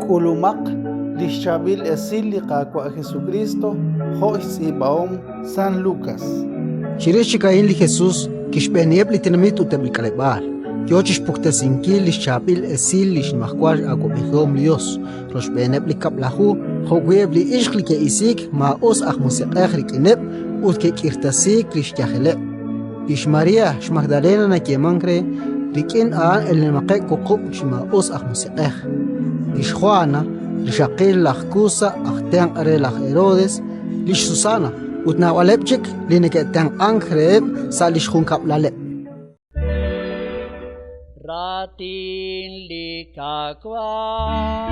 K'ulumaq li xchaab'il esil li Qaawa' Jesukriist jo' xtz'iib'ahom San Lukas. Chirix chik a'in li Jesus kixb'eeniheb' li tenamit ut eb' li k'aleb'aal, yo chi xpuktesinkil li xchaab'il esil li xnimajwal awab'ejihom li Yos, rochb'eeneb' li Kab'laju jo'wi' eb' li ixq li ke'isiik maa'us aj musiq'ej rik'ineb' ut ke'k'irtasiik li xyajeleb'. Lix María xMagdalena nayeemank re, rik'in a'an elenaqeb' wuqub' chi maa'us aj musiq'ej. Lix Jwana, rixaqil laj Kusa aj tenq' re laj Herodes, lix Susana ut naab'aleb' chik li neke'tenq'ank reheb' sa' li xjunkab'laleb'. Raatin li Qaawa'.